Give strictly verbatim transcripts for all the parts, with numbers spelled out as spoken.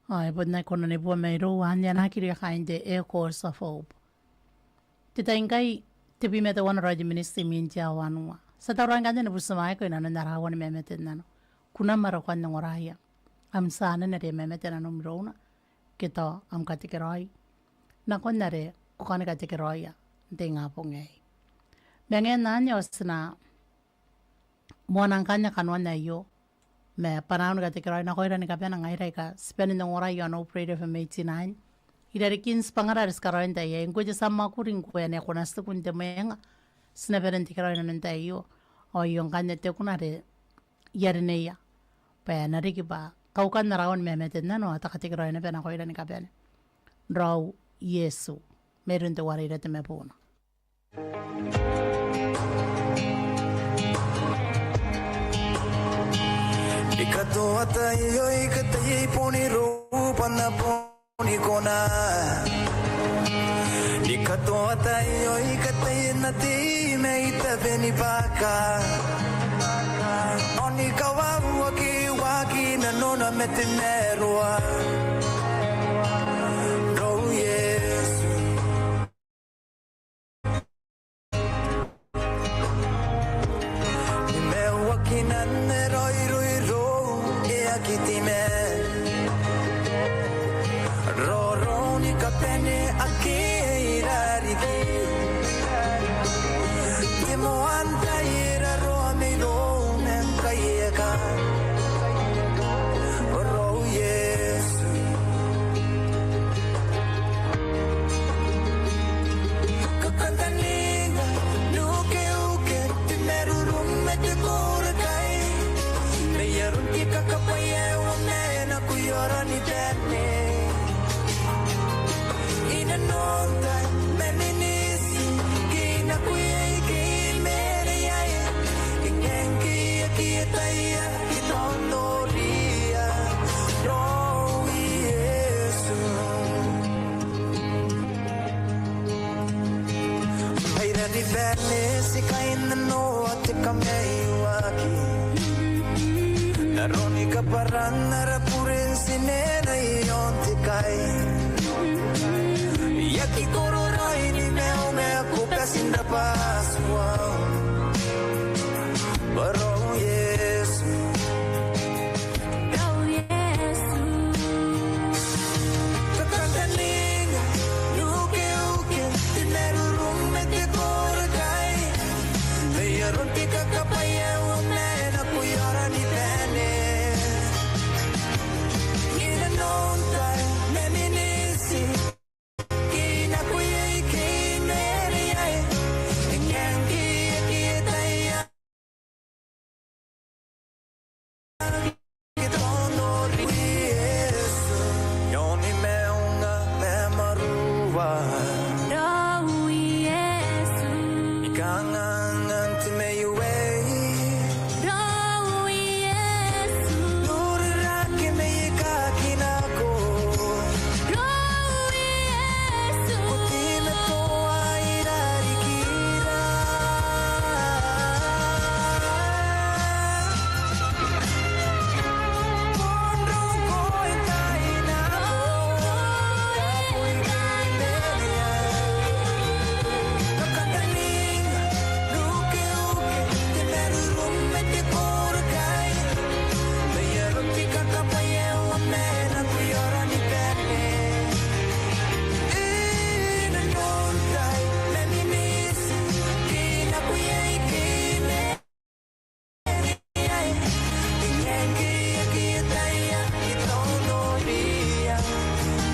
Ao e bon aki kona ni bua mairou, anne ana kiria kaain te Echoes of Hope. Te tai ngkai, tebwi ma teuana raoi te miniti imwin te aoa wanua. Ti a tauraoi ngkanne ni butimwaeko inanon ara aua ni mamate n nano. Kunam are ko kan ongoraia. Am tia anene are e mamate nanom irouna. Ke tao am katekeraoi. Nakon are ko kani katekeraoia n te ingabong aei. Ma ngaia anne ao ti na moana ngkanne kanoan aio. Ma bwanaau ni katekeraoi nakoira ni kabane ngaira aika ti bane n ongora i aon Hope Radio F M eighty-nine. I rarikin tibwangara are ti karaoia n tai aei. Ngkoe te tia mwakuri, ngkoe ae ko na tiku n te mwenga. Ti na bane n tekeraoi inanon tai aio. Ao aio ngkanne te kuna are I a rineia bwa e na riki bwa kaukan ara aua ni mamate n nano ao te katekeraoi naba nakoira ni kabane. Raou Iesu, mairoun teuare ira te mabuna. I katoa tai aio, i katoa tai aio, bon irou bwa N na bon ni kona. Ni katoa tai aio, i katoa tai aio, N na tei mai tabeni bwa ka. Ao ni kawaekoa ke waaki nanona ma te marooro. Raou Iesu. Ni maiuakinan te raoiroi irou, e aki ti ma. Roro ni kabane ake i rariki. Te moan tai e raroa mairou ma ngkai e kaa. Raou Iesu. Kakantaninga, n ukeuke te marurung ma te korokai. N ai aron te kakabwaia ae uoman nakoira ni bane. I nanon tai ma miniti, ke i nakoia ike i mareia. I ngangkia ke ataia, i taondoria. Raou Iesu. Ai rari bane ti kainnanoa te kamaiuaki. N aron kabwaran ara bure n tinaniku i aon te kai. I aki kororaoi ni maiu ma ko bati n rabwa Atuam. Raou Iesu. Raou Iesu. Kakantaninga, n ukeuke te marurung ma te korokai. N ai aron te kakabwaia ae uoman nakoira ni bane. I nanon tai ma miniti.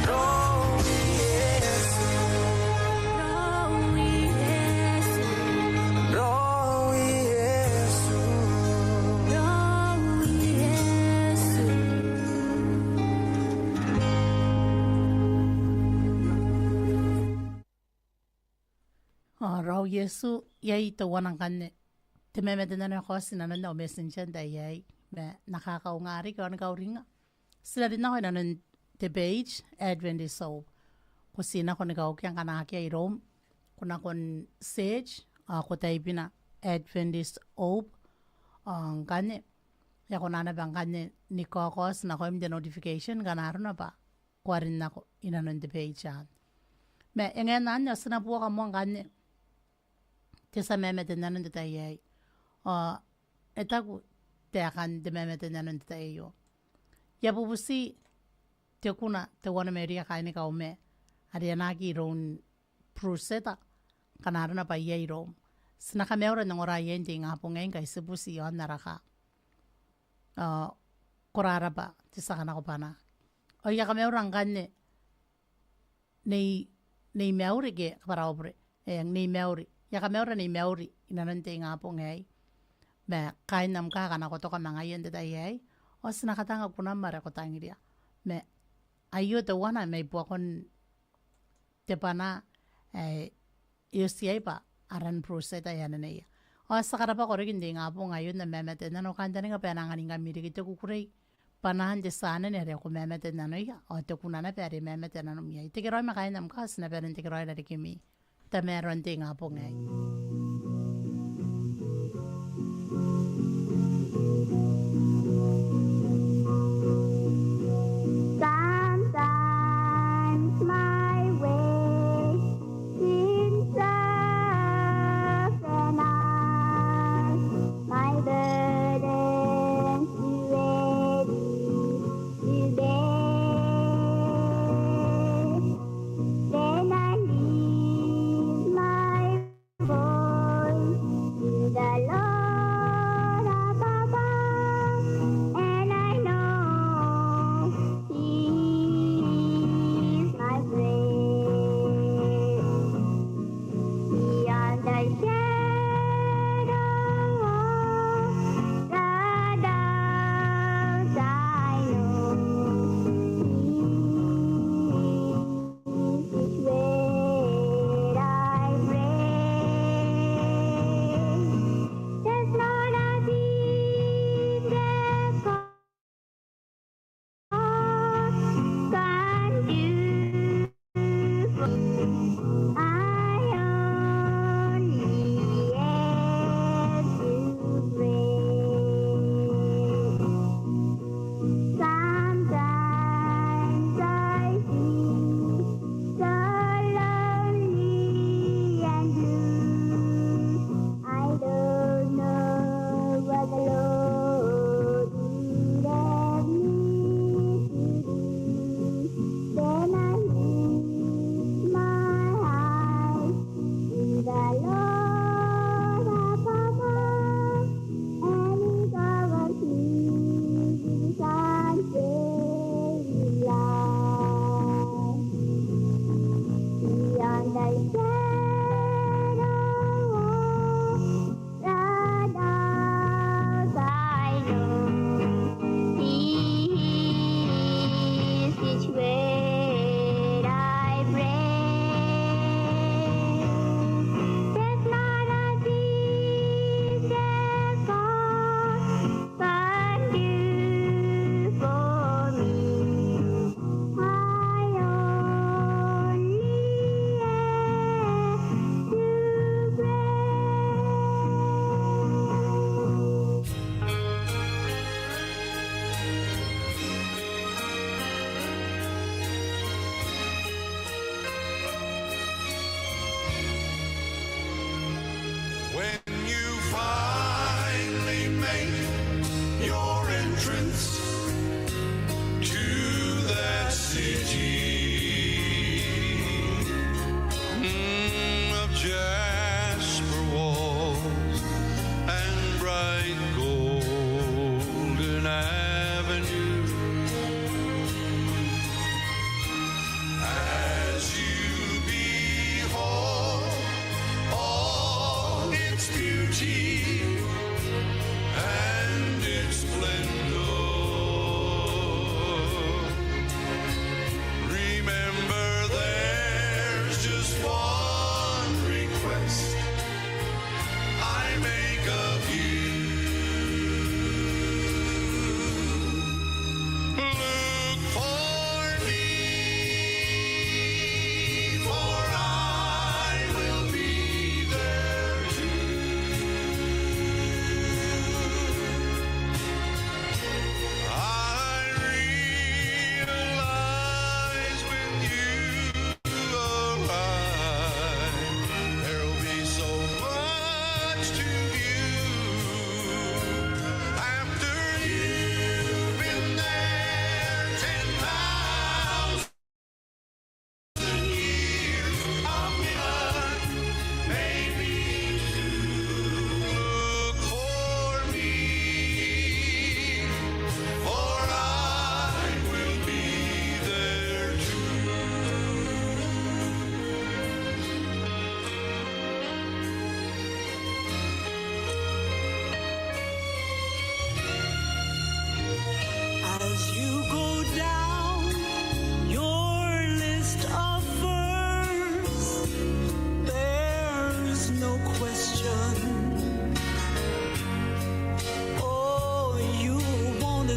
Raou Iesu. Raou Iesu. Raou Iesu. Ao Raou Iesu, iai teuana ngkanne te mamate n nano ae kaoti inanon au messenger n tai aei, ma N na kakaunga riki ao ni kauringa. Ti na rin nako inanon te page Adventist Hope. Ko ti nako ni kaukia ngkana akea iroum, ko nako n search ao ko taibina Adventist Hope. Ao ngkanne e a kona naba ngkanne ni kaokaoti nakoim te notification ngkana arona bwa ko a rin nako inanon te page anne. Ma e ngae n anne ao ti na buoka moa ngkanne te tia mamate n nanon te tai aei. Ao e taku taekan te mamate n nanon te tai aio: I a bubuti te kuna teuana mairouia kaain Kauma are a na aki iroun Bruce Eta, ngkana arona bwa iai iroum. Ti na kamaura n ongora iai n te ingabong aei ngkai ti buti i aon ara kaa. Ao ko rarabwa te tia kanakobwanaa. Ao I a kamaura ngkanne Nei, Nei Mauri ke, kabwara au bure. E, Nei Mauri. I a kamaura Nei Mauri inanon te ingabong aei. Ma kaain am kaa akana ko toka ma ngaia n te tai aei, ao ti na katanga kunam are ko tangiria. Ma aio teuana mai buakon te bwanaa ae e oti iai bwa aran Bruce Eta e ananeia. Ao ti a karabwako riki n te ingabong aio n am mamate n nano, kantaninga bwa e na anganingkami riki te kukurei bwanaan te tia anene are ko mamate n nanoia, ao te kuna naba are e mamate n nanom iai. Tekeraoi ma kaain am kaa, ti na bane n tekeraoi irarikimi. Tamaroan te ingabong aei. Sometimes my way seems rough and hard, my burden's too heavy to bear. Then I leave my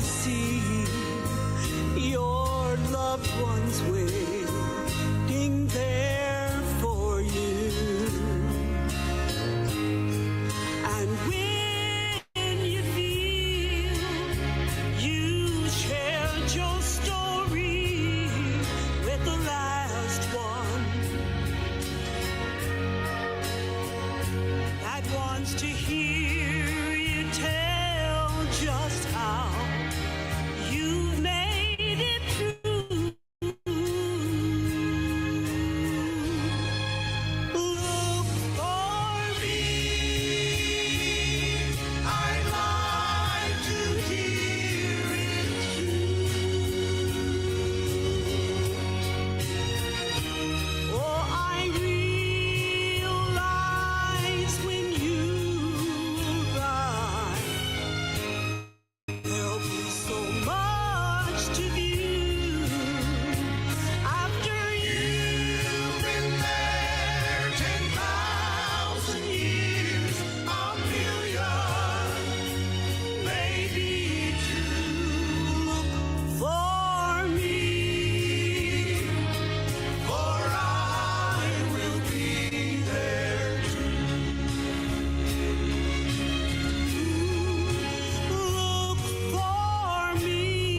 see your loved ones waiting there for you. And when you feel you shared your story with the last one that wants to hear you tell just how you've made it through. Look for me. I'd like to hear it too. Oh, I realize when you arrive, there'll be so much to view. After you've been there ten thousand years, a million, maybe two. Look for me, for I will be there too. Look for me,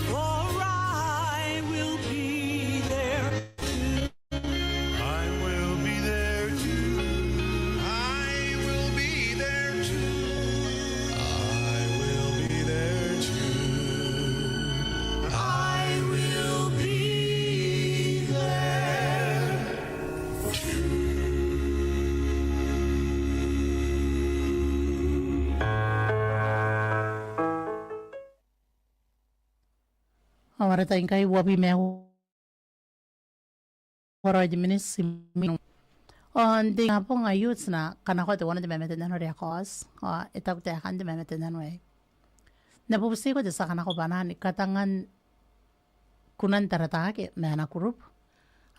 for I will be there too. I will be there too. I will be there too. I will be there too. I will be there too. Ao ara tai ngkai uabwi ma uoua raoi te miniti imwin ao n te ingabong aio ti na kanakoa teuana te mamatenano are e kaoti, ao e taku taekan te mamatenano aei. N na bubutiko te tia kanako bwanaa ni katangan kunan Taratake ma ana kurubu.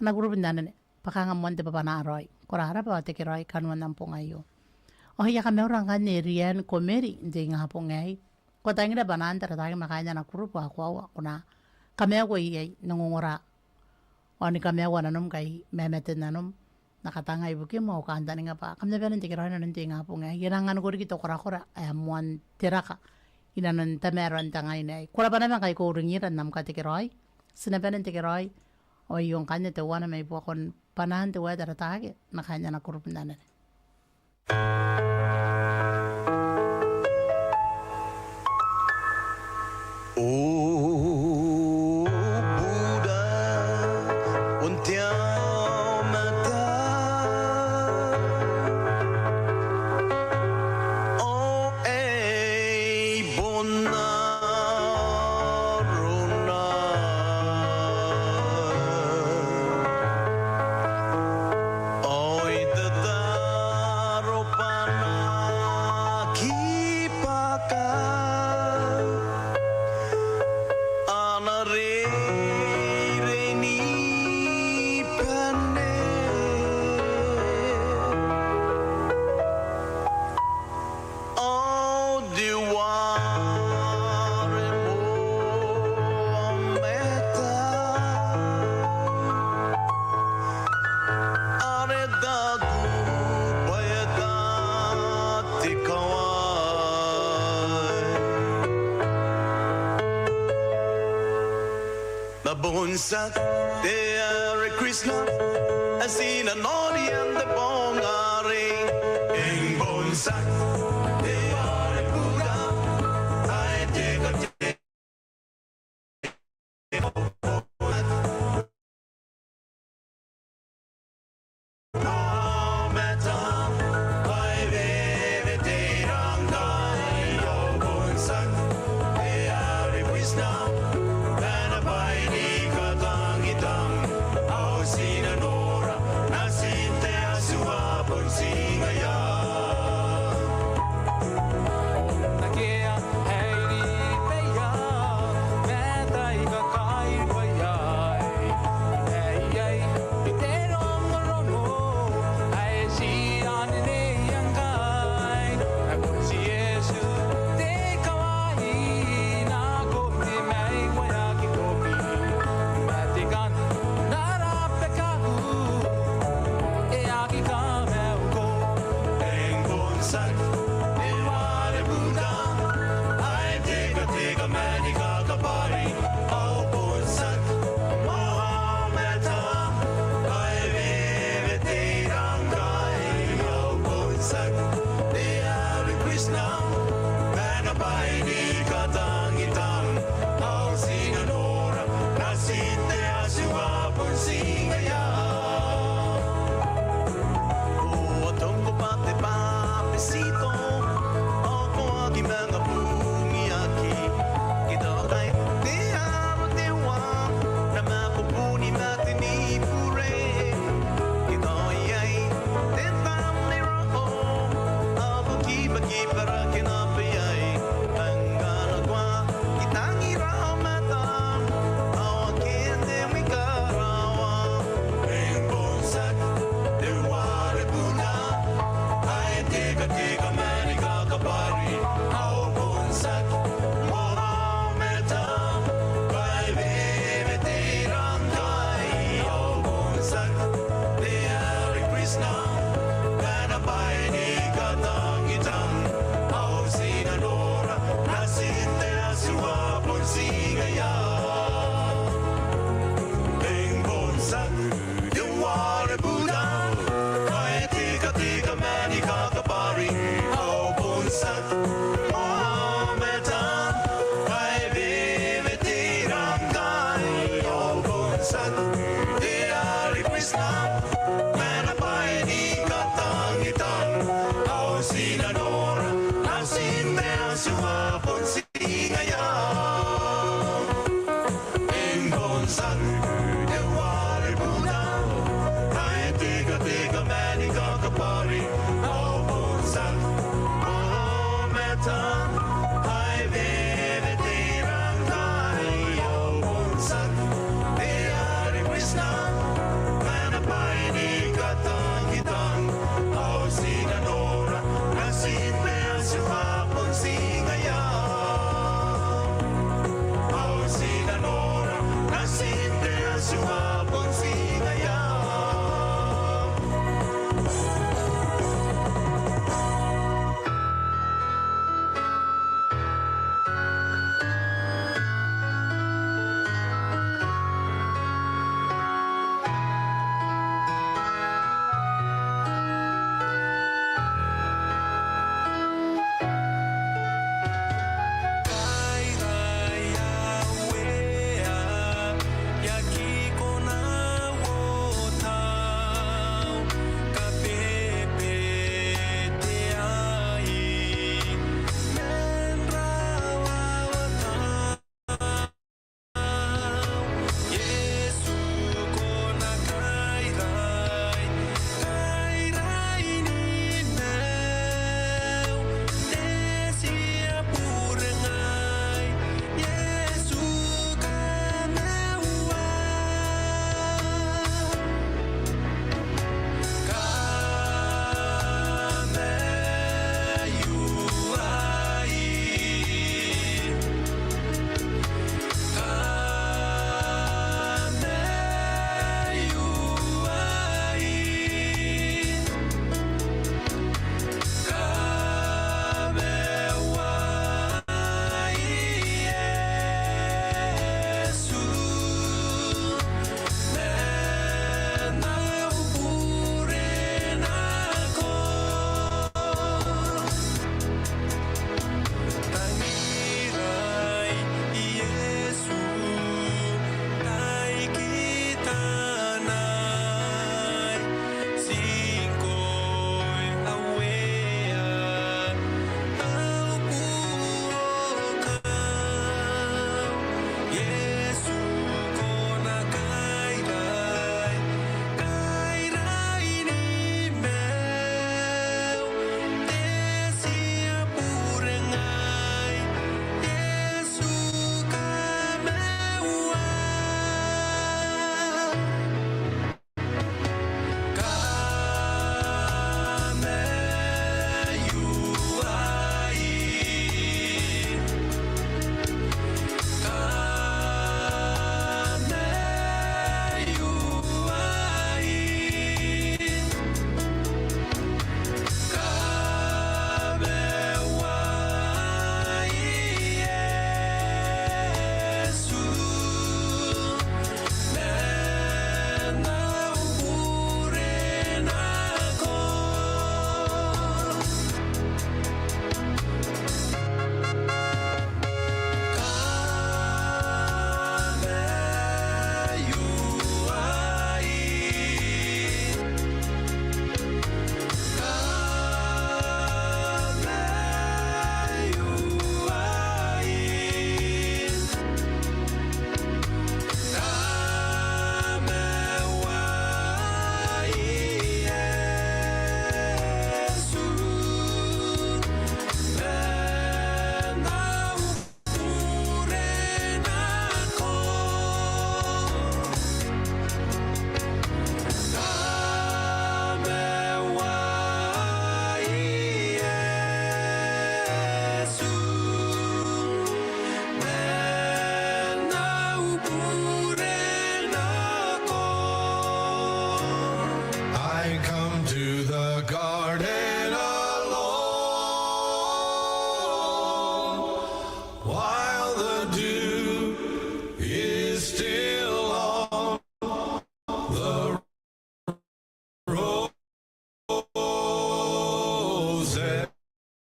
Ana kurubu n anene bwa kanga moan te bwabwana raoi. Ko rarabwa ao tekeraoi kanoan am bong aio. Ao I a kamaura ngkanne Rian Komeri n te ingabong aei. Ko tangira bwanaan Taratake ma kaain ana kurubu ao koaua ko na kamaiua iai n ongongora ao ni kamaiua nanom ngkai mamaten nanom. N na katangai ibukim ao I kantaninga bwa kam na bane n tekeraoi inanon te ingabong aei. E nang aniko riki te korakora ae moan te raka inanon tamaroan te ngaina aei. Ko rabwa naba ngkai ko uringira n am katekeraoi. Ti na bane n tekeraoi ao aio ngkanne teuana mai buakon bwanaan teuae Taratake ma kaain ana kurubu n anene. O Buddha, o n te aomata, ao e bon arona. Ao I tataro bwanaa kiibaka ana reirei ni bane. Ao te waremwe aomata are taku bwa e ata te kawai. Ma bon tiaki te Hare Krishna ae ti na noria n te bong arei. Eng, bon tiaki te Hare Buddha ae te kate Bara kena payai, tangana kwa, kitangira mata, awa kende mikarawa. Eng bonsak, te ware buda, ae teka teka mani kakabari, au bonsak, moa mata, bae bebe te rangai, au bonsak, te Hare Krishna, bana bae ni katangitang, au tina nora, natin te Atua bon ti ngaia. Eng bonsak, te ware buda, ae teka teka mani kakabari, au bonsak, moa mata, bae bebe te rangai, au bonsak, te Hare Krishna, bana bae ni katangitang, au tina nora, natin te Atua bon ti ngaia. Eng bonsak, te ware buda, ae teka teka mani kakabari, au bonsak, moa mata, bae bebe te rangai, au bonsak, te Hare Krishna, bana bae ni katangitang, au tina nora, natin te Atua bon ti ngaia.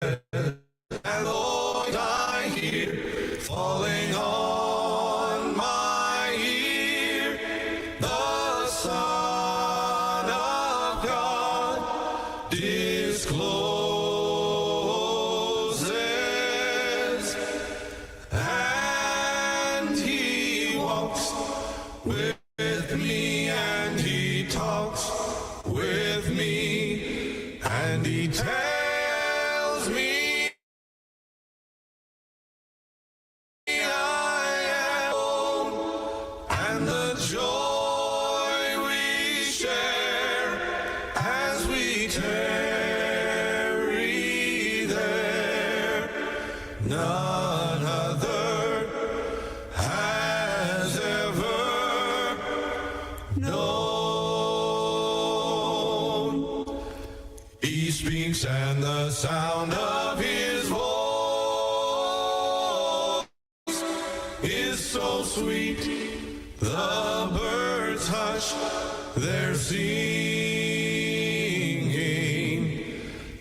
And Lord, I hear falling on my ear, the Son of God discloses, and he walks with me, and he talks with me, and he tells me I am home, and the joy we share as we tarry there, none other has ever known. He speaks, and the sound of his voice is so sweet, the birds hush their singing,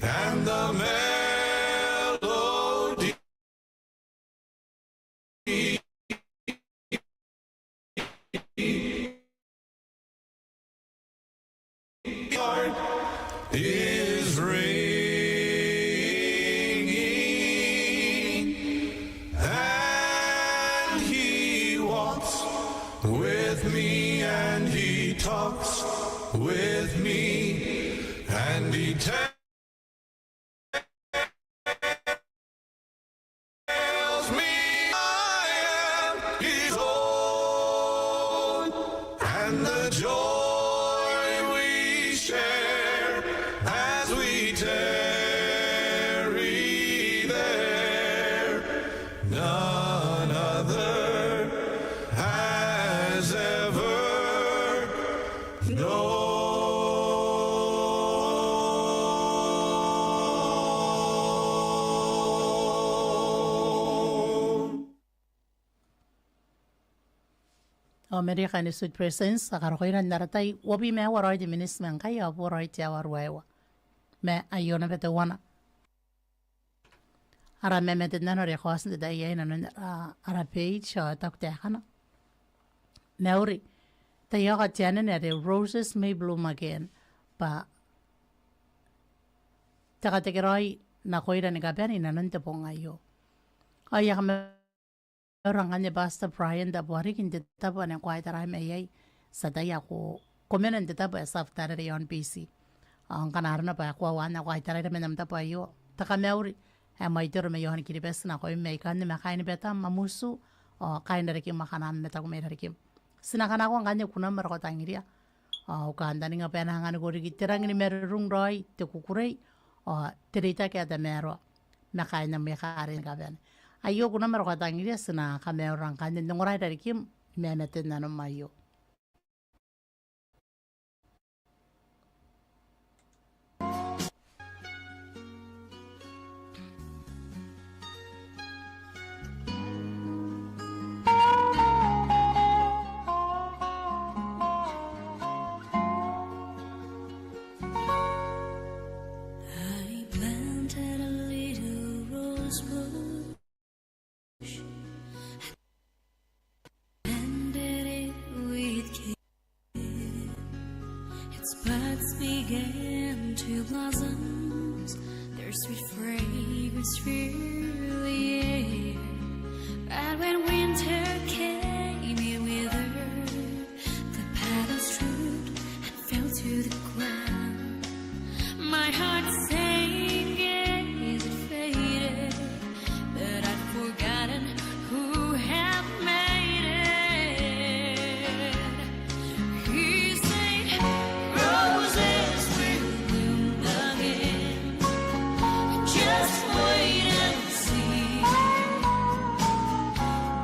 and the melody heart is ringing, and he walks with me, and he talks with me, and he tells tells me I am his own, and the joy we share as we tarry there, none other has ever known. Ao ma riki kaain te Sweet Presence, a karokoira n ara tai, uabwi ma aua raoi te miniti ma ngkai ao bua raoi te aoa ruaiwa. Ma aio naba teuana ara mamaten nano are e kaoti n te tai aei inanon ara, ara page, ao e taku taekana: Mauri, taiaoka te anene are Roses May Bloom Again, bwa te katekeraoi nakoira ni kabane inanon te bong aio. Ao I a kamaura ngkanne Pastor Brian Tabuariki n te tabo ane ko a itaraia mai iai. Ti ataia ko, ko mena n te tabo ae South Tararua i aon B C. Ao ngkana arona bwa e koaua anne ae ko a itaraia man am tabo aio, te kamauri ae mwaitoro mai aon Kiribati nakoim aikanne ma kaain Betam, am utu, ao kaain rarikim akanne ma taku mai rarikim. Ti na kanakoa ngkanne kunam are ko tangiria. Ao au kantaninga bwa e na anganiko riki te rangi ni marurung raoi, te kukurei, ao te reitaki ae tamaroa ma kaain ami karekean ni kabane. Aio kunam are ko tangiria, ti na kamaurara ngkanne n ongora i rarikim ni mamaten nanom aio. I planted a little rose bush, tended it with care. Its buds began to blossom, their sweet fragrance filled the air. But when winter came, it withered, the petals drooped and fell to the ground. My heart sank as it faded, but I'd forgotten who had made it. He said, "Roses will bloom again. Just wait and see.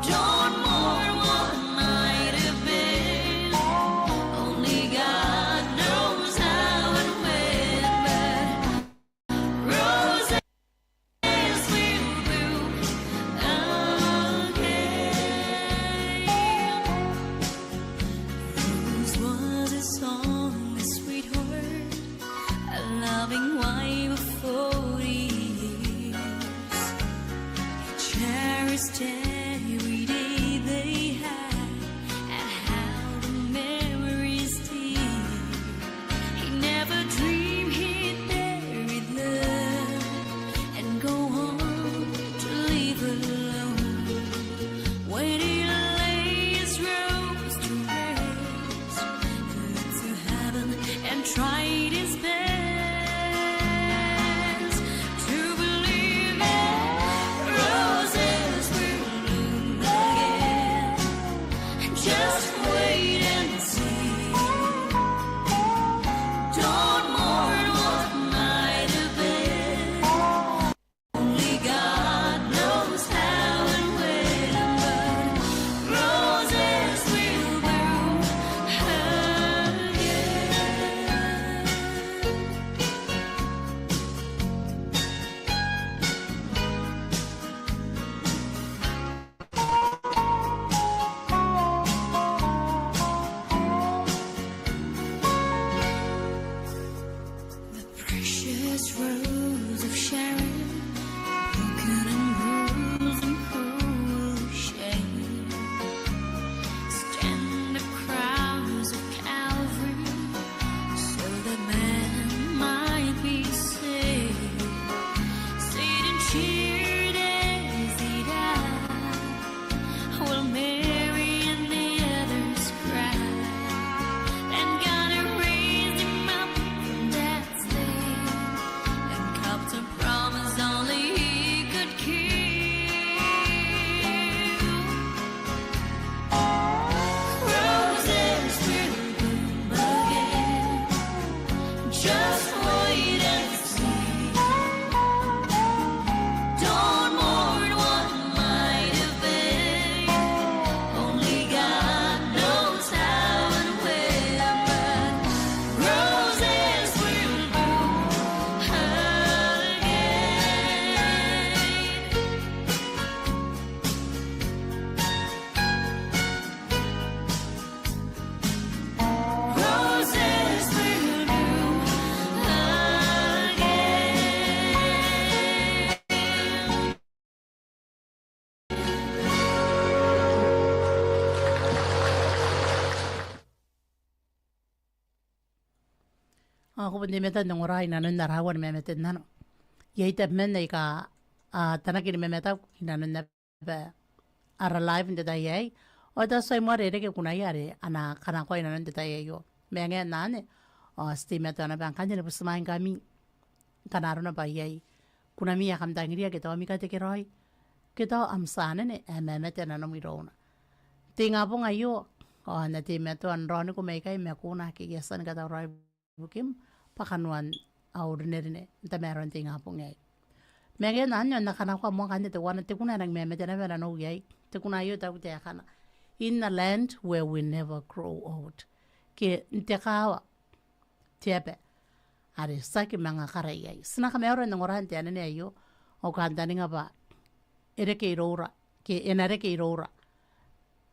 Don't Ao ko bon teimatoa n ongora i nanon ara aua ni mamate n nano. Iai tabeman aika a tanaki ni mamataku i nanon naba ara live n te tai aei. Ao tao ti a moa rereke kunaia are a na kanakoa i nanon te tai aio. Ma ngaia anne, ao ti teimatoa naba ngkanne ni butimwaeingkami ngkana arona bwa iai kunami ae kam tangiria ke tao ami katekeraoi ke tao am tia anene ae mamate nanom irouna. Te ingabong aio, ao N na teimatoa n raoniko mai ikai ma kuna ake I a tia ni katauraoi ibukim bwa kanoan au rinerine n tamaroan te ingabong aei. Ma ngaia anne, ao N na kanakoa moa ngkanne teuana te kuna ae nangi mamate naba nanou iai. Te kuna aio e taku taekana: In a land where we never grow old. Ke n te kaawa, te aba are tiaki manga kara iai. Ti na kamaura n ongora n te anene aio, ao kantaninga bwa e reke iroura, ke e na reke iroura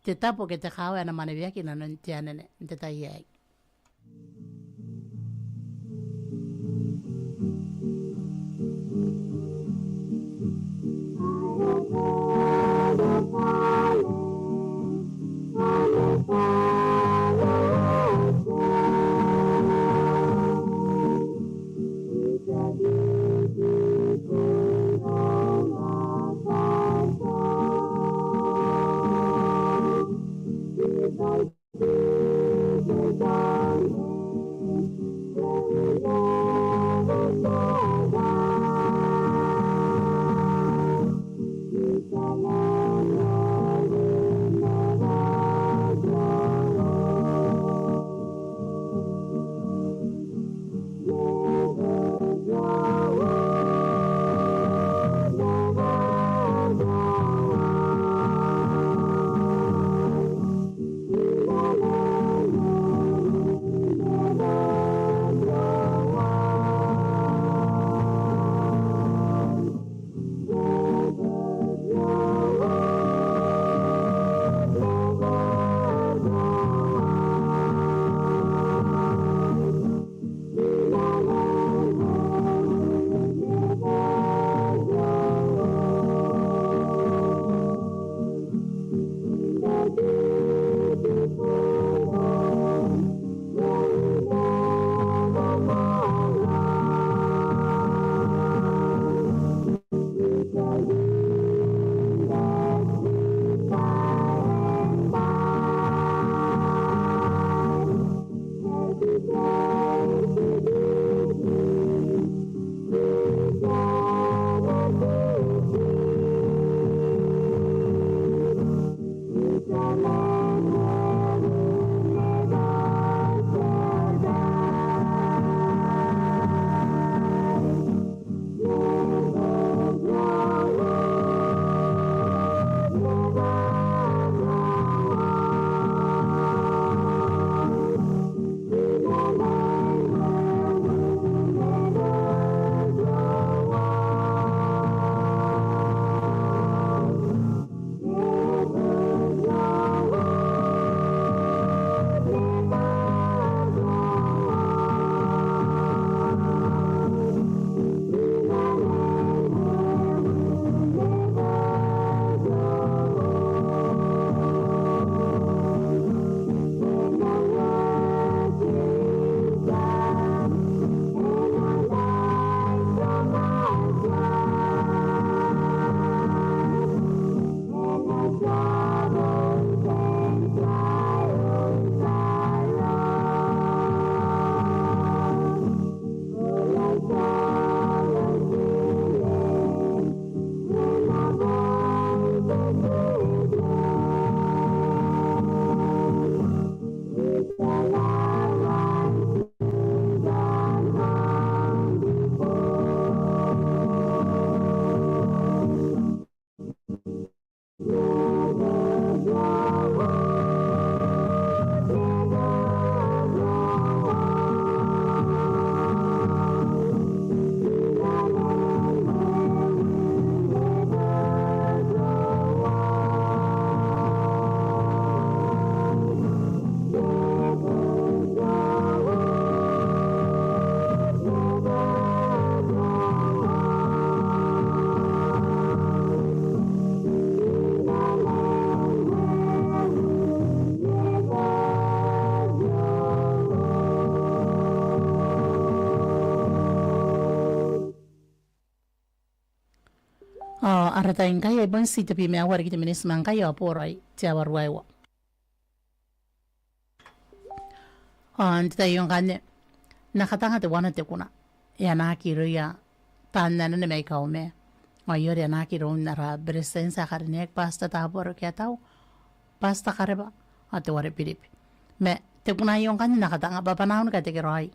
te tabo ke te kaawa ae na mwaneweaki i nanon te anene n te tai aei. Ao ara tai ngkai ai bon ti tebwi ma aua riki te miniti ma ngkai ao boraoi te aoa ruaiwa. Ao n te tai aio ngkanne, N na katanga teuana te kuna. E anaaki irouia taan anene mai Kauma. Ao aio are e anaaki iroun ara Beretitenti ae karineaki Pastor Tabuaro Keatau, Pastor Kareba, ao teuare Biribi. Ma te kuna aio ngkanne N na katanga bwa bwanaau ni katekeraoi.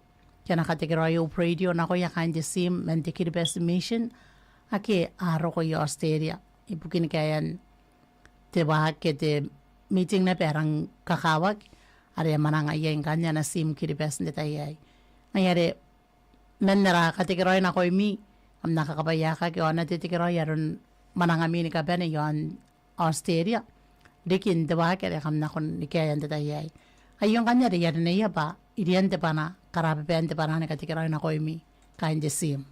Ke a na katekeraoi Hope Radio nakoia kaain te tiim man te Kiribati Mission ake a roko i Australia. Ibukin kaean te waaki ke te meeting naba ae rang kakawaki, are a mwananga iai ngkanne ana tiim Kiribati n te tai aei. Ngaia are man ara katekeraoi nakoimi, kam na kakabwaiaaki ao a na tekeraoi aron mwanangami ni kabane iaon Australia, riki n te waaki are kam nakon ni kaea n te tai aei. Aio ngkanne are I a rineia bwa irian te bwanaa, karababaan te bwanaa ni katekeraoi nakoimi kaain te tiim.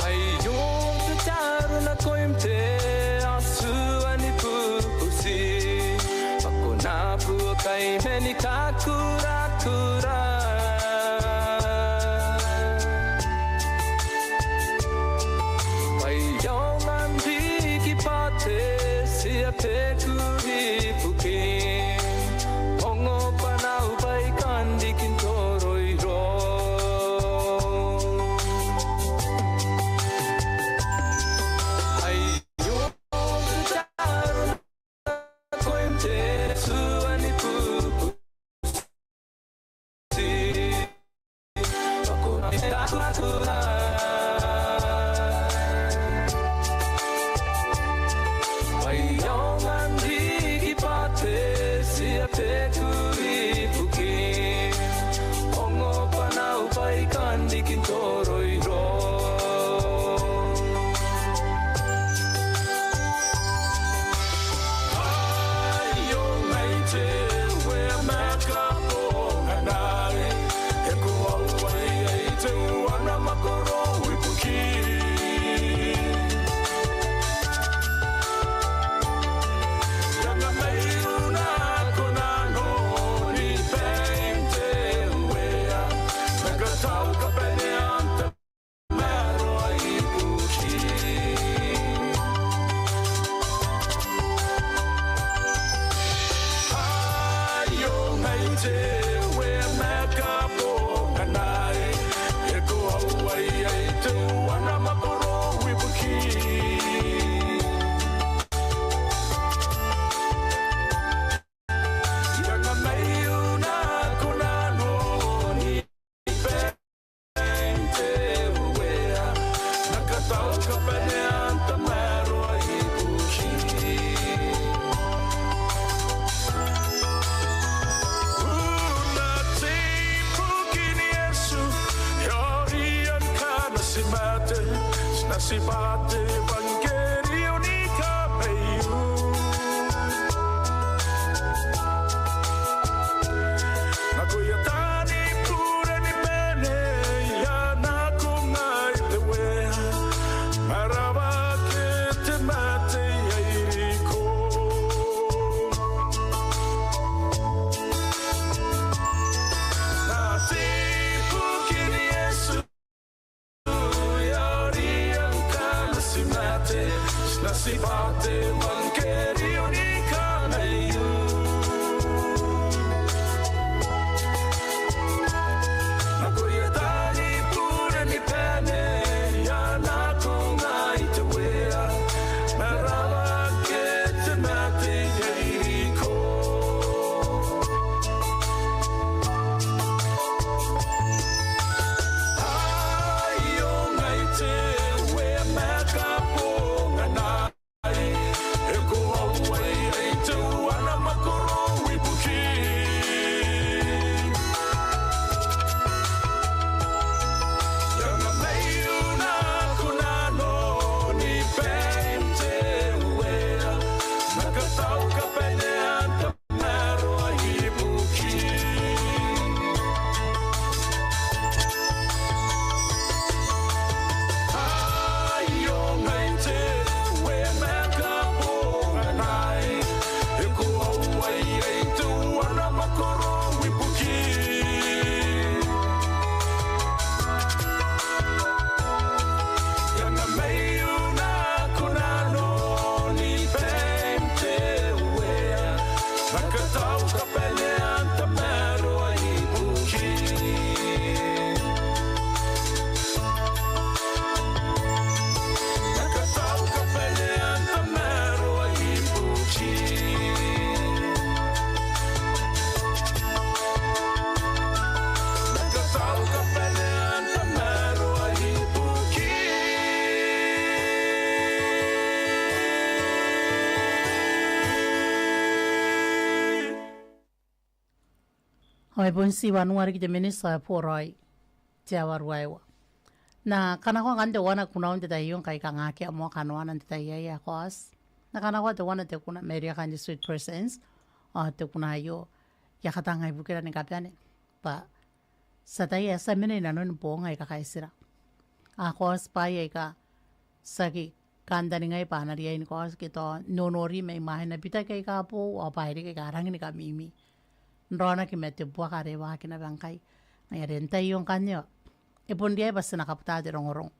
Aio te taro nakoim te Atua ni bubuti, bwa ko na buokai mani kakurakura. Bwa I aonga n riki bwa te tia beku ibukin ongo bwanaau baikanrikin toroiroi. Aio te taro nakoim te Atua ni bubuti, Ao e bon tii wanua riki te miniti ae boraoi te aoa ruaiwa. N na kanakoa ngkanne teuana kunaun te tai aio ngkai kanga akea moa kanoana n te tai aei ae Kaoti. N na kanakoa teuana te kuna mairouia kaain te Sweet Presence, ao te kuna aio e a katanga ibukira ni kabane bwa ti ataia ae ti a mena i nanoni boong aika kaitira. A Kaoti bwaai aika ti aki kantaningai bwa a na riai ni kaoti ke tao n nonori mai mwaina, bitaki aika boou ao bwaai riki aika rangi ni kamimi n raonaki ma te buaka are e waaki naba ngkai. Ngaia are n te tai aio ngkanne ao e bon riai bwa ti na kabuta te rongorongo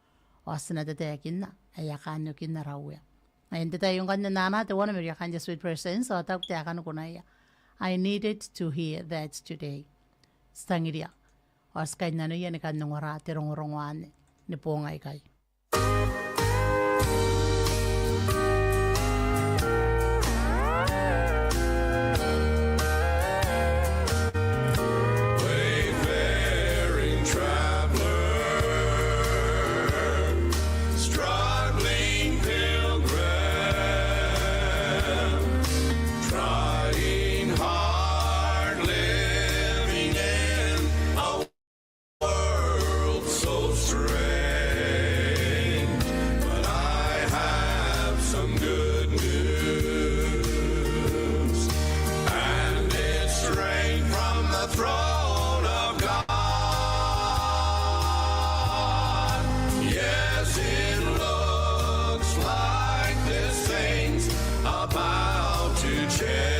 ao ti na tataekinna ae e a kaan okin ara Uea. Ngaia n te tai aio ngkanne n na anaa teuana mairouia kaain te Sweet Presence ao taku taekan kunaia: I needed to hear that today. Ti tangiria ao ti kainnanoia ni kan ongora te rongorongo anne ni boong aikai. Wayfaring traveler, struggling pilgrim, trying hard, living in a world so strange, but I have some good news, and it's straight from the throne of God. Yes, it looks like this thing's about to change.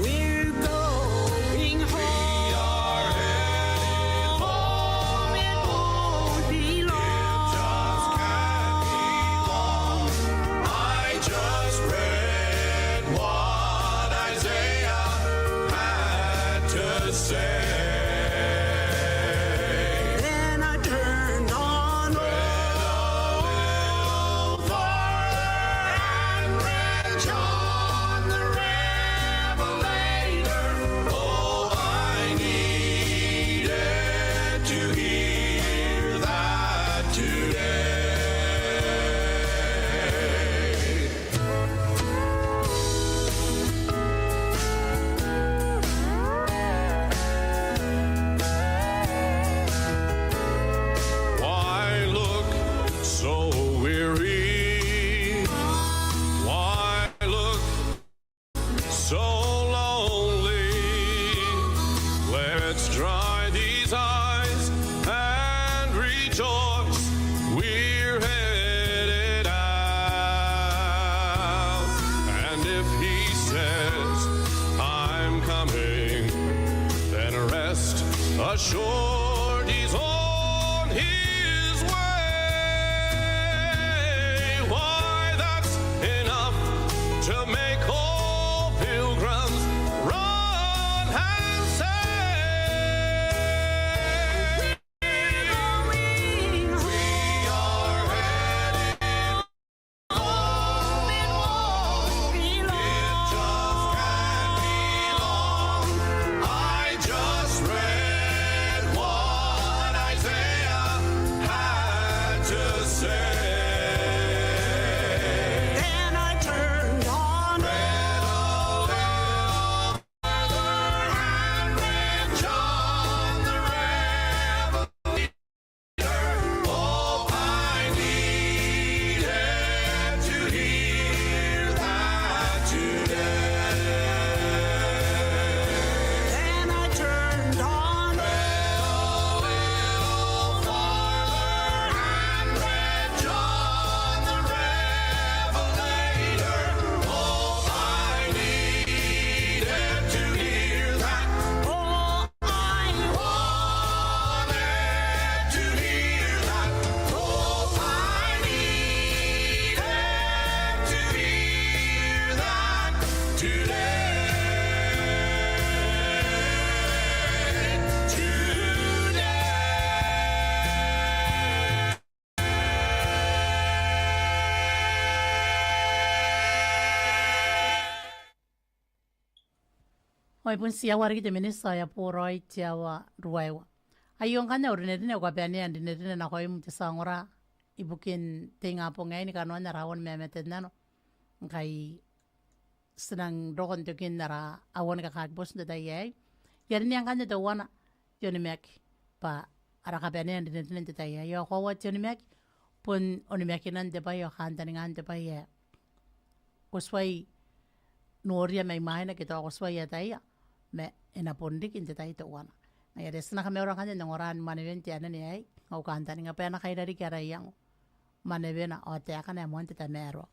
We're going home. We are heading home. It won't be long. It just can't be long. I just read what Isaiah had to say. Then I turned on Read a little farther and read John the Revelator. Oh, I needed to hear that today. Why look so weary? Why look so lonely? Let's dry these eyes and rejoice. We're headed out. And if he says, "I'm coming," then rest assured he's on his way. Why, that's enough to make all pilgrims run and say, "We are heading home." It just can't be long. I just read what Isaiah had to say. Then I turned on Read a little further and read John the Revelator. Oh, I needed to hear that today. Then I turned on Read a little further and read John the Revelator. Oh, I needed to hear that. Oh, I wanted to hear that. Oh, I needed to hear that today. Today. Ao e bon tii aua riki te miniti ae boraoi te aoa ruaiwa. Aio ngkanne au rinerine ao kabanea n rinerine nakoim te tia ongora ibukin te ingabong aei ni kanoan ara aoa ni mamate n nano. Ngkai ti nang roko n tokin ara aua ni kakakibotu n te tai aei. I a rineia ngkanne teuana te onimaki bwa ara kabanea n rinenrine n te tai aei. Ao koaua te onimaki bon onimakinan te bwai ao kantaningan te bwai ae ko tuai noria mai mwaina ke tao ko tuai ataia, ma e na bon riki n te tai teuana. Ngaia are ti na kamaura ngkanne n ongora ni mwanewen te anene aei, ao kantaninga bwa e na kaira riki ara iango mwanewena ao taekana ae moan te tamaroa.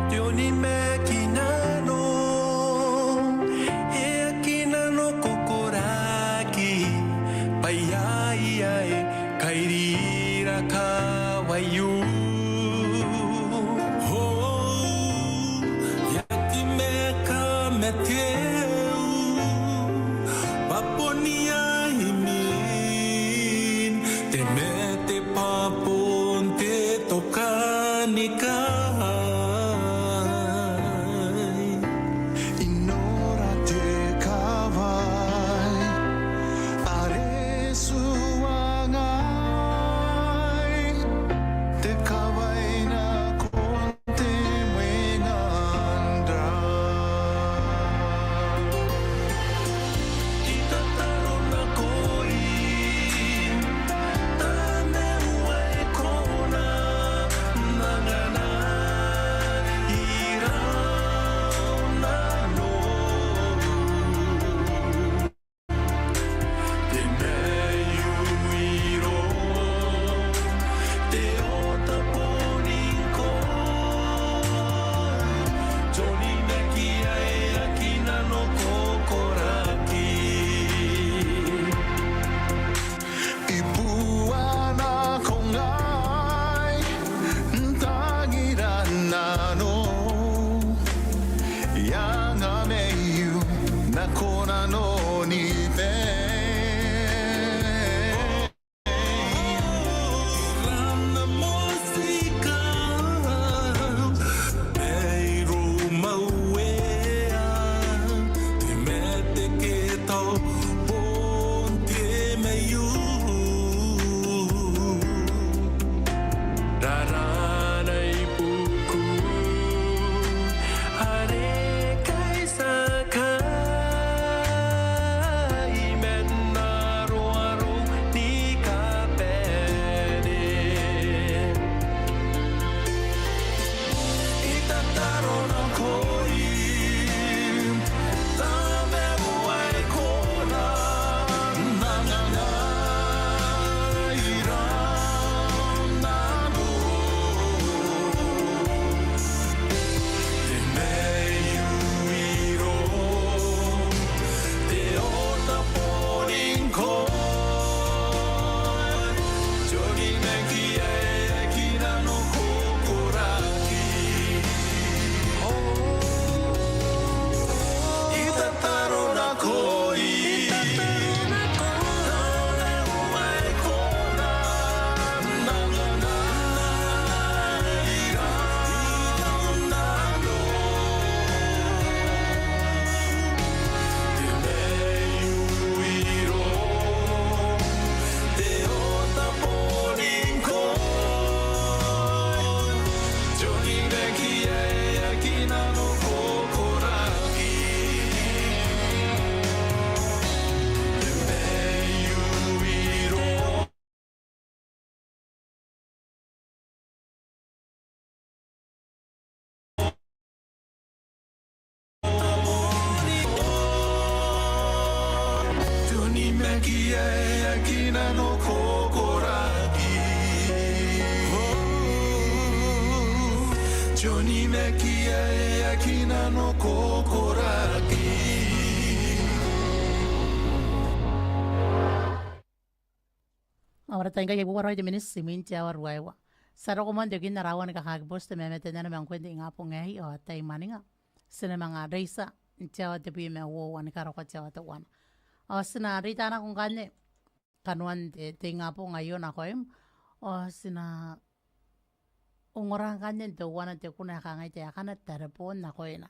Te onimaki nano, e aki nano koraki, bwa iai ae kairira kawaiu. Ho, e aki meka ma te eu, bwa bon iai imwin te mate bwa bon te tokanikai. I nora te kawai are tuangai, te kawai nakon te mwengan ra. I tataro nakoim, Tamau ae kona n anganai raou nanou. Te maiu iroum, te oota boni ngkoe. Te onimaki ae aki nano koraki. I bua nako ngai n tangira nanou, I anga maiu nako nanoni bwai. Rana mosika, maiu mauea, te mate ke tau bon te maiu. Rarana i buaku, are kai takai man aroaro ni kabane. I tataro nakoim, Tamau ae kona n anganai raou nanou. Te maiu iroum, te oota boni ngkoe. Te onimaki ae aki nano koraki. I tataro nakoim. Te onimaki ae aki nano koraki. Te onimaki ae aki nano koraki. Tao ngkai e uara raoi te miniti imwin te aoa ruaiwa. Ti a roko moa n tokin ara aoa ni kakaaki bwa ti te mamate nano ma ngkoe n te ingabong aei, ao tai mwaninga ti na manga reitia n te aoa tebwi ma uoua ni karokoa te aoa teuana. Ao ti na reita nako ngkanne kanoan te, te ingabong aio nakoim. Ao ti na ongora ngkanne n teuana te kuna ae kangai taekana tareboon nakoina.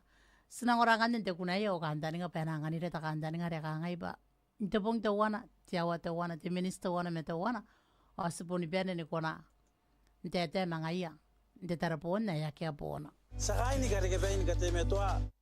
Ti na ongora ngkanne n te kuna aei ao kantaninga bwa e na anganira te kantaninga are kangai bwa n te bong teuana, te aoa teuana, te miniti teuana ma teuana, ao ti boni bane ni kona n taetae ma ngaia n te tareboon ae akea boona. Ti a kaai ni karekea bwai ni kateimatoa.